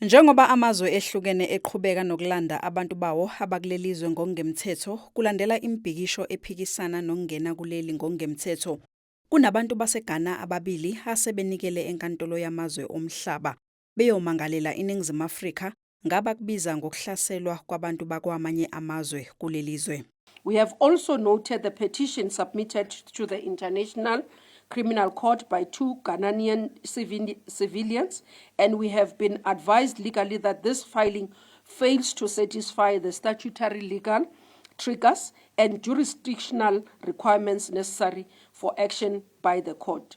Njengoba amazwe ehlukene eqhubeka nokulanda abantu bawo abakuleli zwe ngokungemthetho kulandela imibhikisho ephikisana nokungena kuleli ngokungemthetho, kunabantu baseGhana ababili asebenikele enkantolo yamazwe omhlaba beyomangalela iNingizimu Afrika ngabakubiza ngokuhlaselwa kwabantu bakwamanye amazwe kuleli zwe. We have also noted the petition submitted to the International Criminal Court by two Ghanaian civilians, and we have been advised legally that this filing fails to satisfy the statutory legal triggers and jurisdictional requirements necessary for action by the court.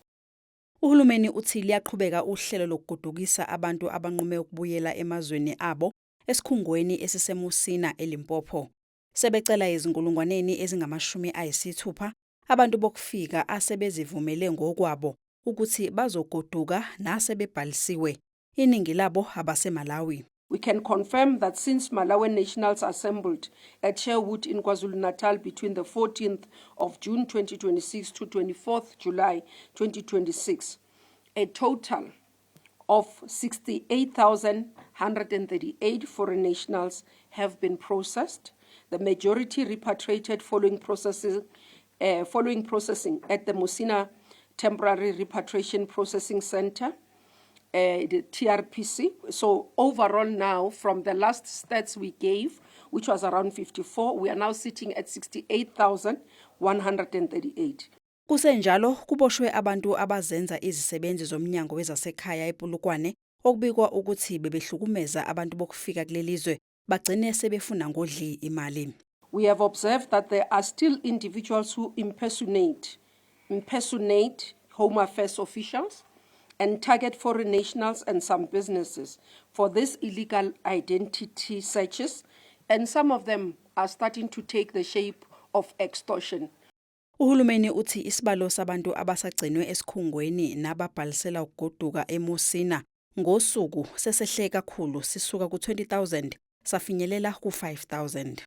Uhulumeni uthi liyaqhubeka uhlelo lokugodukisa abantu abanqume ukubuyela emazweni abo esikhungweni esiseMusina eLimpopo. Sebecela ezinkulungwaneni ezingama-60 abantu bokufika asebezivumele ngokwabo ukuthi bazogoduka nasebebhalisiwe. Iningi labo abaseMalawi. We can confirm that since Malawian nationals assembled at Sherwood in KwaZulu-Natal between the 14th of June 2026 to 24th July 2026, a total of 68,138 foreign nationals have been processed, the majority repatriated following processing at the Musina Temporary Repatriation Processing Center, the TRPC. So overall now, from the last stats we gave, which was around 54, we are now sitting at 68,138. Kusenjalo kuboshwe abantu abazenza izisebenzi zomnyango wezasekhaya ePolokwane okubikwa ukuthi bebehlukumeza abantu bokufika kuleli zwe bagcine sebefuna ngodli imali. We have observed that there are still individuals who impersonate Home Affairs officials and target foreign nationals and some businesses for these illegal identity searches, and some of them are starting to take the shape of extortion. Uhulumeni uthi isibalo sabantu abasagcinwe esikhungweni nababhalisela ukugoduka eMusina ngosuku sesehle kakhulu sisuka ku-20,000 safinyelela ku-5,000.